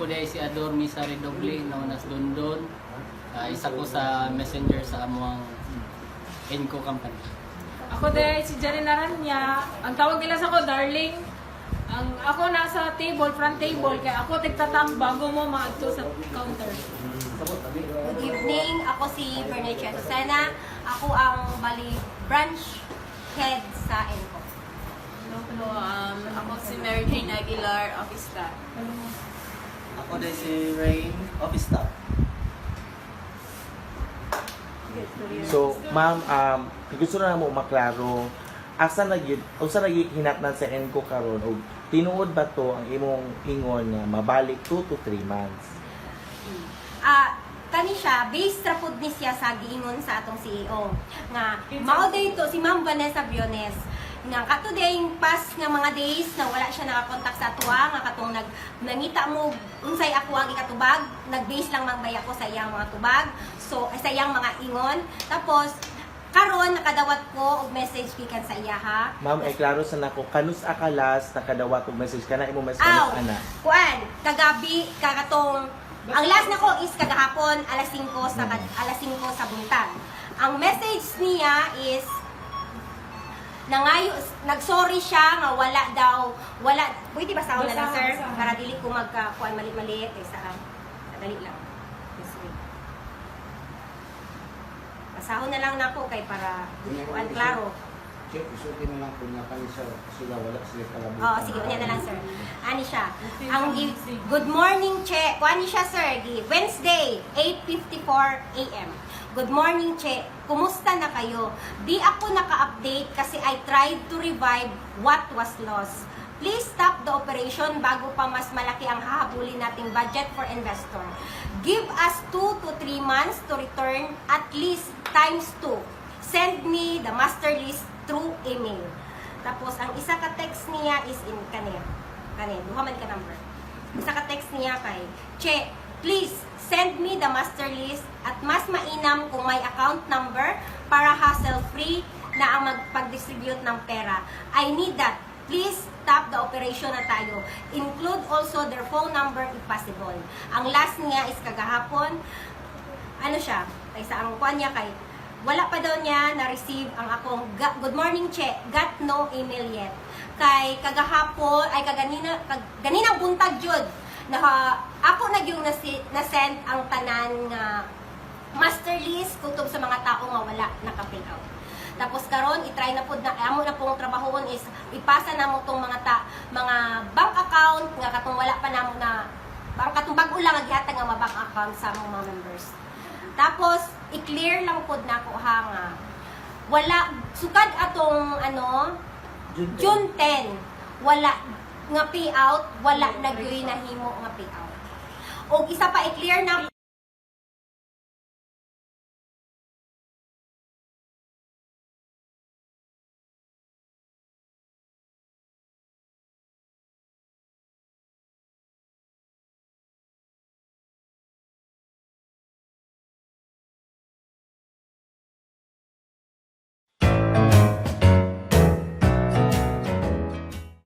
Ako diay si Ador Misa Redoble, known as Dondon. Isa ko sa messenger sa amuang Enco company. Ako din, si Janine Aranya. Ang tawag nila sa ko, darling. Ang ako nasa table, front table, kaya ako tigtatak bago mo maadto sa counter. Good evening. Ako si Bernice Sena. Ako ang bali branch head sa ENCO. Hello, ako si Mary Jane Aguilar, office staff. Ako din si Rain, office staff. So, ma'am, gusto na mo maklaro asa na gyud usa na gyud hinatnan sa ENCO karon og tinuod ba to ang imong ingon nga mabalik 2 to 3 months? Kani siya, based ra pud ni siya sa giingon sa atong CEO. Nga, mao day to si Ma'am Vanessa Briones. Nga kato dayng past nga mga days na wala siya nakakontak sa atoa, nga katong nangita mo unsay ako ang ikatubag, nag-base lang magbaya ko sa iyang mga tubag. So, ay, sa iyang mga ingon. Tapos, karon nakadawat ko og message gikan sa iya ha. Ma'am, ay klaro sa nako kanus akalas nakadawat og message kana imong message Aw, kanus ana? Kuan, kagabi, kakatong, ang last na ko is kagahapon, alas 5 sa, alas 5 sa buntag. Ang message niya is, nangayo, nagsorry siya nga wala daw, wala, pwede ba sa na lang, Basahan, sir? basahan. Para dili ko magka, kuan, mali-mali, kaysa, dali lang. Yes, wait. Basahon na lang nako kay para kuan klaro. Check, isuti na lang kung nga kani sila, sila wala sila kalabutan. Oo, sige, unya na lang, sir. Ani siya? Ang good morning, Che. Kuan ni siya, sir. Gi Wednesday, 8:54 a.m. "Good morning, Che. Kumusta na kayo? Di ako naka-update kasi I tried to revive what was lost. Please stop the operation bago pa mas malaki ang hahabulin nating budget for investor. Give us 2 to 3 months to return at least times 2. Send me the master list through email." Tapos, ang isa ka text niya is in kani. Kani, duha man ka number. Isa ka text niya kay, "Che, please send me the master list at mas mainam kung may account number para hassle-free na ang magpag-distribute ng pera. I need that. Please stop the operation na tayo. Include also their phone number if possible." Ang last niya is kagahapon, ano siya, kaysa ang kuan niya kay, wala pa daw niya na-receive ang akong "Good morning, Che, got no email yet." Kay kagahapon, ay kaganina, ganinang buntag jud, naka, ako na yung na-send ang tanan nga master list kutob sa mga tao nga wala naka-fill out. Tapos karon i-try na pud na amo na pong trabahoon is ipasa na mo tong mga bank account nga katong wala pa namo na bang katong bag-o lang ang gihatag nga mga bank account sa among mga members. Tapos i-clear lang pod nako ha nga wala sukad atong ano June June 10, wala nga payout, wala na gyud nahimo nga payout. Og isa pa i-clear na